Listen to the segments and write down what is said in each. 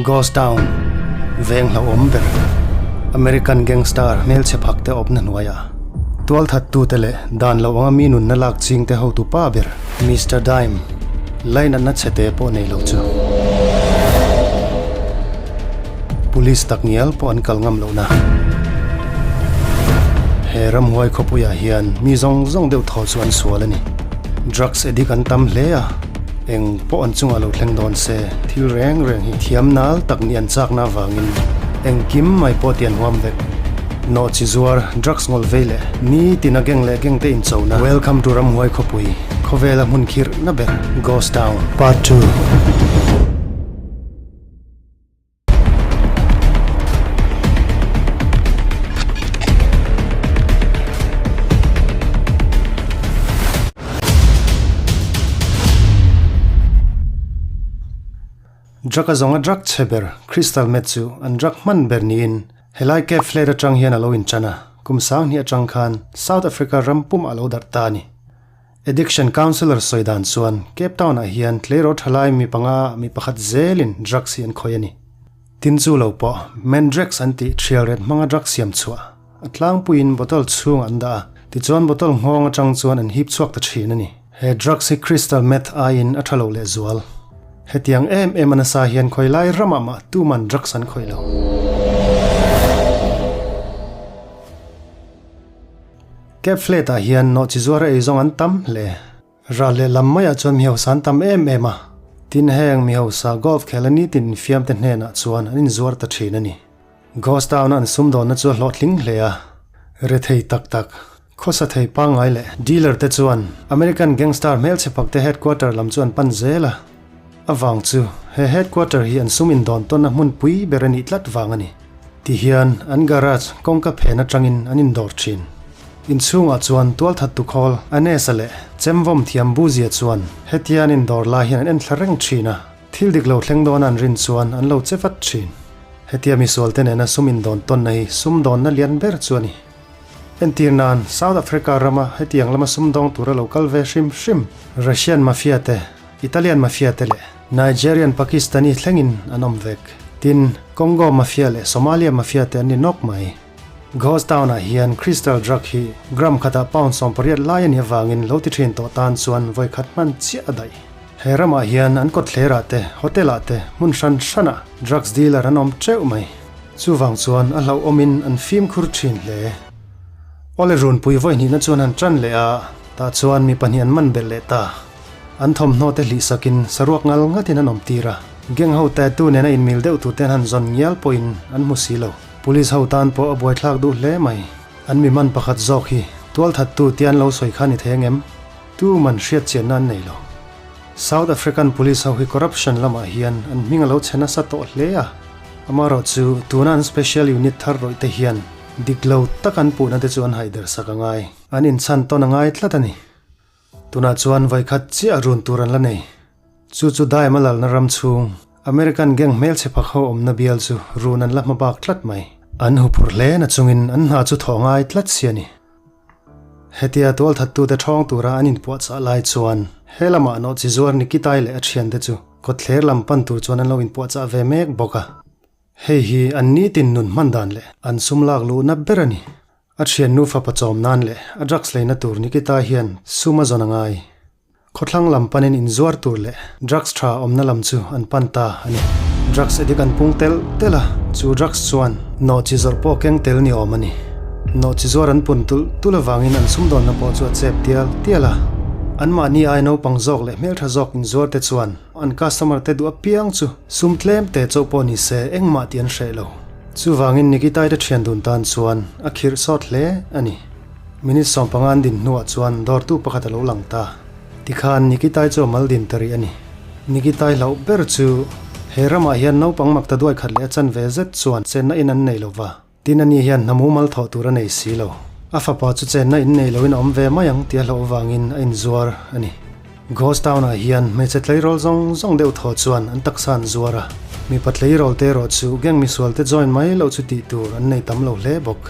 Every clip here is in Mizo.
Ghost Town, veng hlauhawm ber, American gangster hmelchhe phak te awpna hnuaiah tualthattute leh dan loh anga mi nunna lak chingte hotu pa ber Mister Dime lainatna chhete pawh nei lo chu Police takngial pawh an kal ngam lohna he ramhuai khawpuiah hian mi zawng zawng deuh thaw chu an sual a ni. Drugs addict an tam hle a. Eng pawh an chungah lo thleng dawn se, thil reng reng hi thiam nal tak nih an chakna avangin engkim mai pawh ti an huam vek. Nawh chi zuar, drugs ngawl vei leh nitin a geng leh geng te inchona. Welcome to Ramhuai khawpui, khawvela hmun khirhna ber, Ghost Town. Part 2. Drug a zawnga drug chhe ber Crystal Meth chu an drug hman ber niin helai Cape Flats atang hian a lo inchan a, kum sanghnih atang khan South Africa ram pum a lo darh ta a ni. Addiction Counsellor sawi dan chuan Cape Town ah hian tleirawl thalai mi panga mi pakhat zelin drugs hi an khawih a ni. Tin chu lo pawh Mandrax an tih thial ret hmanga drug siam chhuah a tlangpuiin bottle chhungah an dah a, tichuan bottle nghawng atang chuan an hip chhuak ta thin a ni. He drugs hi crystal meth aiin a tha lo lehzual. Hetiang em em a nasa hian khawi lai ramah mah tuman drugs an khawih lo. Cape Flat ah hian nawhchi zuara ei zawng an tam hle. Ral leh lam maiah chuan mi hausa an tam em em a, tin heng mi hausa golf khel a nitin infiam te hnenah chuan an inzuar ta thin a ni. Ghost Town a an sumdawnna chu a hlawhtling hle a, rethei tak tak, khawsa thei pangngai leh dealer te chuan American gangster hmelchhe pak te headquarter lam chu an pan zel a, a vang chu he headquarter hi an sum indawn tawnna hmunpui ber a nih tlat vang a ni. Ti hian an garage kawngka phen atangin an indawr thin. Inchhungah chuan tualthat tukhawl Anes-a leh chemvawm thiam Buzia chuan hetia an indawr lai hian an enthla reng thin a, thil dik lo thleng dawn an rin chuan an lo che vat thin. Hetia misualte nena sum indawn tawnna hi sumdawnna lian ber chu a ni. Entir nan, South Africa rama hetiang lama sumdawng tura lo kal ve hrim hrim Russian mafia te, Italian mafia te leh Nigerian Pakistani thlengin an awm vek. Tin, Congo mafia leh Somalia mafia te an ni nawk mai. Ghost Town ah hian crystal drug hi gram khatah pound 80 lai a nih avangin lo ti thin tawh tan chuan vawi khat hman chiah a daih. He ramah hian an kawtthler ah te, hotel ah te, hmun hran hran ah drugs dealer an awm teuh mai. Chuvang chuan a hlauhawmin an fimkhur thin hle. Awle runpui vawi hnihna chuan han tan leh a, tah chuan mi pahnih an man belh leh ta. An thawmhnaw te hlih sakin saruak ngal ngatin an awm tir a, gang ho tattoo nena inmil deuh tur ten han zawn ngial pawhin an hmu si lo. Police ho tan pawh a buaithlak duh hle mai. An mi man pakhat zawk hi tualthattu tia an lo sawi kha ni thei angem? Tu man hriat chianna an nei lo. South African Police ho hi corruption lamah hian an hming a lo chhe nasa tawh hle a, amaherawh chu tuna an special unit thar rawih te hian dik lo tak an puhna te chu an haider sak a ngai. An inchhan tawn a ngai tlat a ni. Tunah chuan vaikhat chiah run tur an la nei. Chu chu Daima lalna ram chhung, American gang hmelchhe phak ho awmna bial chu run an la hma bak tlat mai. An huphurh hle na chungin an hna chu thawh ngai tlat si a ni. Hetia tualthattute ṭhawng tura an inpuahchah lai chuan he lamah nawhchi zuar Nikitai leh a ṭhiante chu kawtthler lam pan tur chuan an lo inpuahchah ve mek bawk a. Hei hi an nitin nun hman dan leh an sum lak luhna ber a ni. A thiannu fapa chawm nan leh a drugs leina tur Nikita hian sum a zawn a ngai. Khawthlang lam panin inzuar tur leh drugs tha awmna lam chu an pan ta a ni. Drugs addict an pung telh telh a, chu drugs chuan nawhchi zawrh pawh keng tel ni awm a ni. Nawhchi zuar an pun tulh tulh avangin an sumdawnna pawh chu a chep tial tial a. Anmahni ai naupang zawk leh hmeltha zawk inzuar te chuan an customer te duh apiang chu sum tlem te chauh pawh ni se engmah tih an hreh lo. Chuvangin Nikitai te thian dun tan chuan a khirh sawt hle a ni. Minute 15 an din hnuah chuan dawrtu pakhat a lo lang ta. Tikhan Nikitai chu a mal din ta rih a ni. Nikitai hlauh ber chu he ramah hian naupang mak ta duai khat leh a chanve zet chuan chenna in an nei lo va. Tin ani hian hna mumal thawh tur a nei si lo. A fapa chu chenna in nei loin a awm ve mai ang tih a hlauh avangin a inzuar a ni. Ghost Town-ah hian hmeichhe tleirawl zawng zawng deuh thaw chuan an taksa an zuar a, mipa tleirawl te erawh chu gang misual te join mai loh chu tih tur an nei tam lo hle bawk.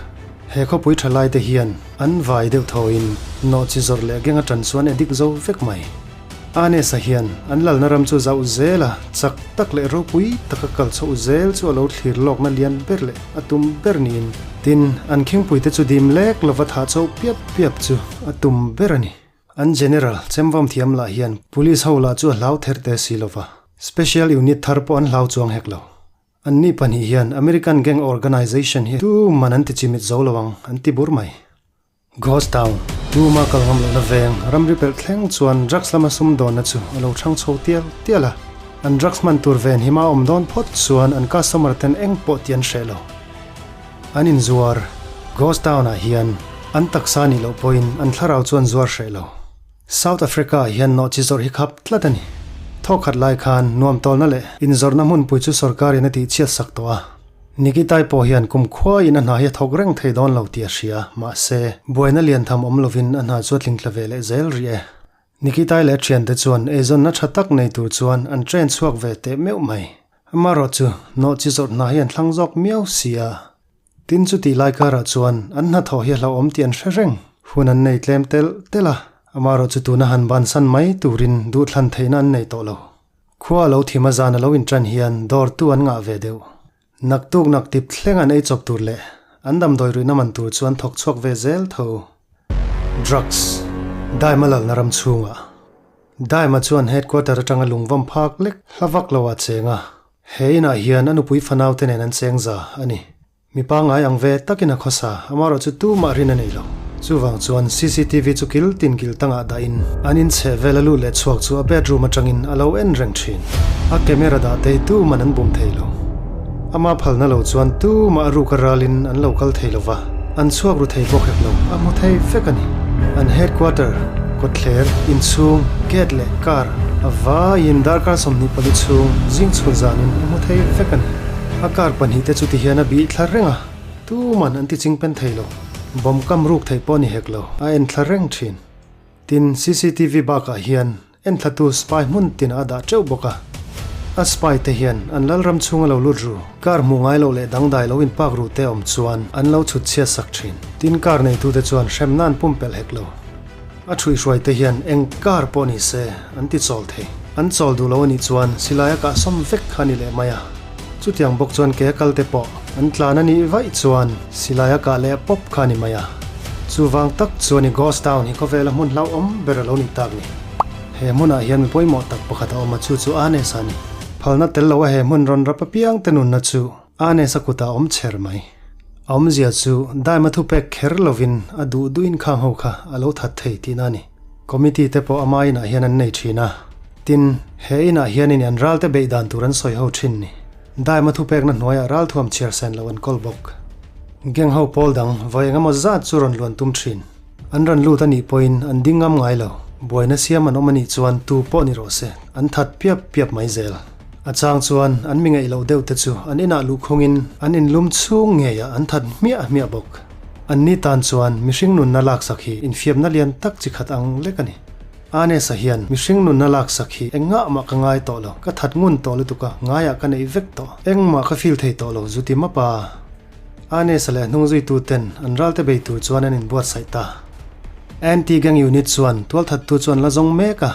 He khawpui tha lai te hian an vai deuh thawin nawhchi zawrh leh gang a tan chuan addict zo vek mai. Anes-a hian an lalna ram chu zauh zel a, chak tak leh ropui taka kal chhoh zel chu a lo thlir lawkna lian ber leh a tum ber niin, tin, an khingpuite chu dim lek lova thah chhoh piap piap chu a tum ber a ni. An General chemvawm thiam lah hian Police ho lah chu a hlau ther te si lova, Special Unit thar pawh an hlau chuang hek lo. Anni pahnih hian American Gang Organization hi tuman an ti chimit zo lo ang an ti bur mai. Ghost Town, Tuma kal ngam lohna veng, ramri pelh thleng chuan drugs lama sumdawnna chu a lo hrang chho tial tial a. An drugs hman tur ven hima awm dawn phawt chuan an customer ten eng pawh tih an hreh lo. An inzuar, Ghost Town ah hian an taksa nih loh pawhin an thlarau chu an zuar hreh lo. South Africa ah hian nawhchi zawrh hi khap tlat a ni. Thawkhat lai khan nuamtawlna leh inzawrhna hmunpui chu sorkarin a tihchhiat sak tawh a. Nikitai pawh hian kum khuaiin a hna hi a thawk reng thei dawn lo tih a hria, mahse, buaina lian tham awm lovin a hna chu a tlingtla ve leh zel rih e. Nikitai leh a thiante chuan eizawnna tha tak nei tur chuan an train chhuak ve teh meuh mai. Amaherawh chu, nawhchi zawrh hna hi an thlang zawk miau si a. Tin chutih lai karah chuan an hnathawh hi a hlauhawm tih an hre reng. Hun an nei tlem telh telh a, amaherawh chu tuna han bansan mai turin duhthlan theihna an nei tawh lo. Khua a lo thim a zan a lo inṭan hian dawrtu an ngah ve deuh. Naktuk nak tip thleng an ei chawp tur leh an damdawi ruihna man tur chu an thawk chhuak ve zel tho. Drugs, Daima lalna ram chhungah. Daima chuan headquarter atanga lungvawm phak lek hla vak lo ah cheng a, he inah hian a nupui fanau te nen an cheng za a ni. Mi pangngai ang ve takin a khawsa, amaherawh chu tumah rin a nei lo. Chuvang chuan cctv chu kil tin kil tangah dahin an inchheh vel a lut leh chhuak chu a bedroom atangin a lo en reng thin. A camera dah tei tuman an bum thei lo. Ama phalna lo chuan tumah a ruk a ralin an lo kal thei lo va, an chhuak ru thei bawk hek lo, a hmu thei vek a ni. An headquarter, kawtthler, inchhung, gate leh car a vaiin darkar 24 chhung zing chhun zanin a hmu thei vek a ni. A car pahnihte chu tihian a bih thla reng a, tuman an ti chingpen thei lo. Bomb kam ruk theih pawh a ni hek lo, a en thla reng thin. Tin, cctv bakah hian enthlatu spy hmun tinah a dah teuh bawk a. A spy te hian an lalram chhunga lo lut ru, car hmuh ngai loh leh dangdai lo inpak ru te awm chuan an lo chhut chhiat sak thin. Tin, car neitute chuan hremna an pumpelh hek lo. A ṭhuihhruai te hian eng kar pawh ni se an ti chawl thei. An chawl duh lo a nih chuan silai a kahsawm vek kha a ni leh mai a. Chutiang bawk chuan ke a kal te pawh an tlan a nih vaih chuan silai a kah leh pawp kha a ni mai a. Chuvang tak chuan i Ghost Town hi khawvela hmun hlauhawm ber a lo nih tak ni. He hmunah hian mi pawimawh tak pakhat a awm a chu chu Anes a ni. Phalna tel lo a he hmun rawn rap apiang te nunna chu Anes a kutah a awm chher mai. A awmzia chu daima thupek kher lovin a duh duhin khang ho kha a lo that thei tihna a ni. Committee te pawh ama inah hian an nei thin a. Tin, he inah hianin an ralte beih dan tur an sawi ho thin ni. Daima thupekna hnuaiah ralthuam chhiar sen lo an kawl bawk. Gang ho pawl dang vawi engemaw zat chu rawn luan tum thin. An rawn lut a nih pawhin an ding ngam ngai lo. Buaina siam an awm a nih chuan tu pawh ni rawh se, an that piap piap mai zel. A chang chuan an mi ngaih loh deuh te chu an inah luhkhungin an inlum chhung ngeiah an that hmiah hmiah bawk. Anni tan chuan mihring nunna laksak hi infiamna lian tak chi khat ang lek a ni. Anesa hian mihring nunna laksak hi engngah mah ka ngai tawh lo, ka that ngun tawh lutuk a, ngaiah ka neih vek tawh, engmah ka feel thei tawh lo zu ti map a. Anesa leh a hnungzuitu ten an ralte bei tur chuan an inbuatsaih ta. Anti-gang unit chuan tualthattu chu an la zawng mek a,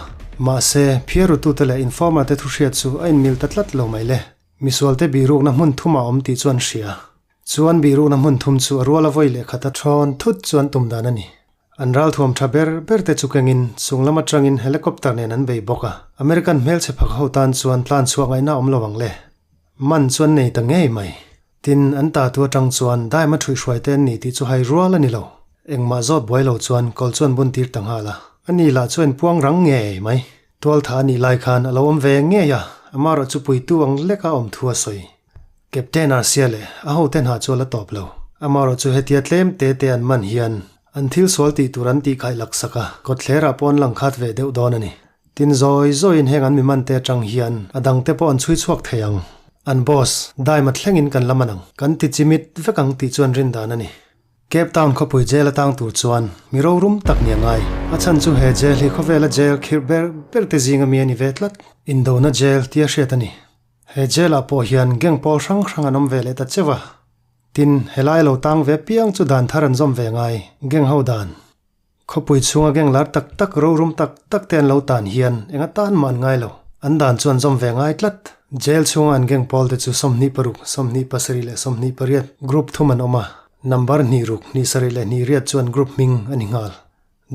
mahse, phiarutute leh informer te thuhriat chu a inmil ta tlat lo mai le. Misualte bihrukna hmun thum a awm tih chu an hria. Chuan bihrukna hmun thum chu a rual a vawi leh khat a thawn thut chu an tum dan a ni. An ralthuam tha ber ber te chu kengin chung lam atangin helicopter nen an bei bawk a. American hmelchhe phak ho tan chuan tlan chhuah ngaihna awm lo ang le. Man chu an nei ta ngei mai. Tin, an ta tu atang chuan daima ṭhuihhruai te an ni tih chu hai rual a ni lo. Engmah zawt buai lo chuan kawl chuan bun tir ta nghal a. Ani lah chuan puang rang ngei mai. Tualtha a nih lai khan a lo awm ve ngei a, amaherawh chu puitu ang leka awm thu a sawi. Captain Arsia leh a hote hna chu a la tawp lo. Amaherawh chu hetia tlem te te an man hian an thil sual tih tur an tihkhaih laksak a, kawtthlerah pawh an lang khat ve deuh dawn a ni. Tin zawi zawiin heng an mi mante atang hian a dangte pawh an chhui chhuak thei ang. An boss, Daima thlengin kan la man ang. Kan ti chimit vek ang tih chuan rin dan a ni. Cape Town khawpui jail atang tur chuan mi rorum tak ni a ngai. A chhan chu he jail hi khawvela jail khirh ber ber te zinga mi a ni ve tlat. Indona jail tia hriat a ni. He jail ah pawh hian gang pawl hrang hrang an awm ve leh ta cheu a. Tin, helai lo tang ve piang chu dan thar an zawm ve ngai, gang ho dan. Khawpui chhunga gang lar tak tak rorum tak tak te an lo tan hian eng atan mah an ngai lo. An dan chu an zawm ve ngai tlat. Jail chhunga an gang pawl te chu 26, 27 leh 28 group thum an awm a, number hnih ruk, hnih sarih leh hnih riat chu an group hming a ni nghal.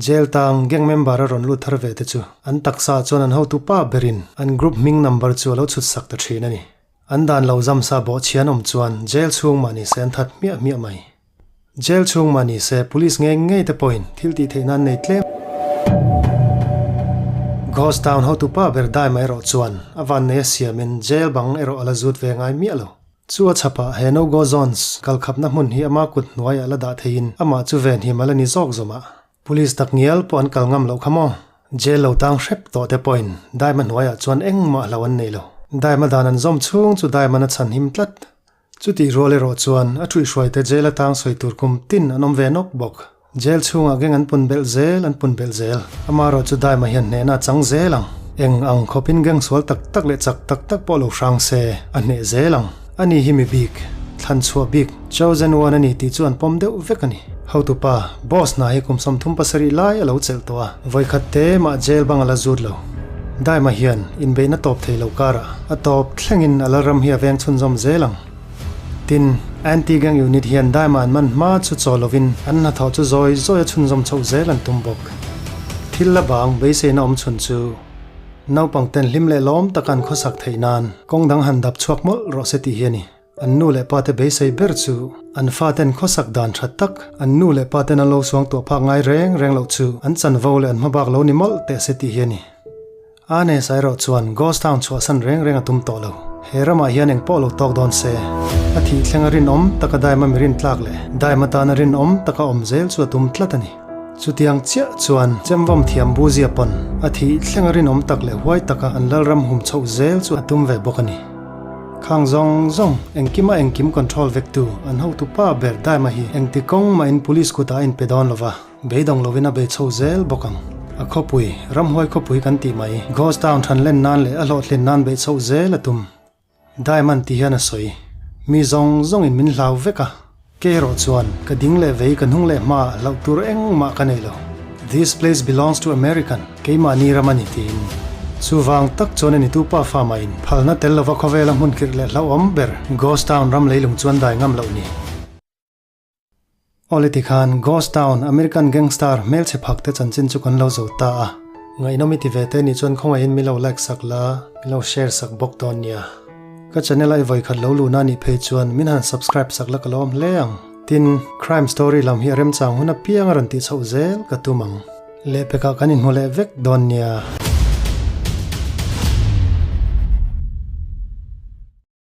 Jail tang gang member a rawn lut thar ve te chu an taksa ah chuan an hotu pa berin an group hming number chu a lo chhut sak ta thin a ni. An dan lo zam sa bawh chhian awm chuan jail chhung mah ni se an that hmiah hmiah mai. Jail chhung mah ni se police ngei ngei te pawhin thil tih theih nan nei tlem. Ghost Town hotu pa ber dai mai erawh chuan a vannei a siamin jail bang erawh a la zut ve ngai miah lo. Chu a chhapah he No Go Zones kal khapna hmun hi ama kut hnuaiah la dah theiin amah chu venhim a la ni zawk zawmah. Police tak ngial pawh an kal ngam loh kha maw? Jail lo tang hrep tawh te pawhin Daima hnuaiah chuan engmah hlo an nei lo. Daima dan an zawm chhung chu Daiman a chhan him tlat. Chutih rual erawh chuan a thuihhruaite jail atang sawi tur kum tin an awm ve nawk bawk. Jail chhungah geng an pun belh zel an pun belh zel. Amaherawh chu Daima hian hnehna a chang zel ang. Eng ang khawpin geng sual tak tak leh chak tak tak pawh lo hrang se, a hneh zel ang. Ani hi mi bik, thlan chhuah bik, chosen one a ni tih chu an pawm deuh vek a ni. Hotupa, boss hna hi kum 37 lai a lo chelh tawh a, vawikhat te mah jail bang a la zut lo. Daima hian inbeihna tawp thei lo karah a tawp thlengin a lalram hi a veng chhunzawm zel ang. Tin, Anti-Gang Unit hian daima an man hma chu chaw lovin an hnathawh chu zawi zawi a chhunzawm chhoh zel an tum bawk. Thil la bang beiseina awm chhun chu naupang ten hlim leh lawm taka an khawsak theih nan kawng dang han dap chhuak mawlh rawh se tih hi a ni. An nu leh pa te beisei ber chu an fa ten khawsak dan tha tak an nu leh pa ten an lo suang tuah phak ngai reng reng loh chu an chanvo leh an hmabak lo ni mawlh teh se tih hi a ni. Ane Sairaw chuan Ghost Town chhuahsan reng reng a tum tawh lo. He ramah hian eng pawh lo tawk dawn se, a thih thleng a rinawm taka daima mi rintlak leh daima tana rinawm taka awm zel chu a tum tlat a ni. Chutiang chiah chuan chemvawm thiam Buzia pawn a thih thleng a rinawm tak leh huai taka an lalram hum chhoh zel chu a tum ve bawk a ni. Khang zawng zawng, engkima engkim control vektu an hotu pa ber daima hi engti kawng mahin police kutah a inpe dawn lo va. Beidawng lovin a bei chho zel bawk ang. A khawpui, ramhuai khawpui kan tih mai, Ghost Town than len nan leh a hlawhtlin nan beih chhoh zel a tum. Diamond tih hian a sawi. Mi zawng zawngin min hlau vek a. Kei erawh chuan ka ding leh vei ka hnung leh hmaah hlauh tur engmah ka nei lo. This place belongs to American, keimahni ram a ni tiin. Chuvang tak chuan a nitu pa fa mahin phalna tel lova khawvela hmun khirh leh hlauhawm ber Ghost Town ram leilung chuan dai ngam loh ni. Awle tikhan Ghost Town American Gangstar hmelchhe phak te chanchin chu kan lo zo ta a. Ngaihnawm i ti ve te nih chuan khawngaihin mi lo like sak la, mi lo share sak bawk dawn nia. Ka channel a i vawikhat lo luhna nih phei chuan min han subscribe sak la ka lo awm hle ang. Tin, crime story lam hi a remchang hun apiang a rawn tih chhoh zel ka tum ang. Lehpekah kan inhmu leh vek dawn nia.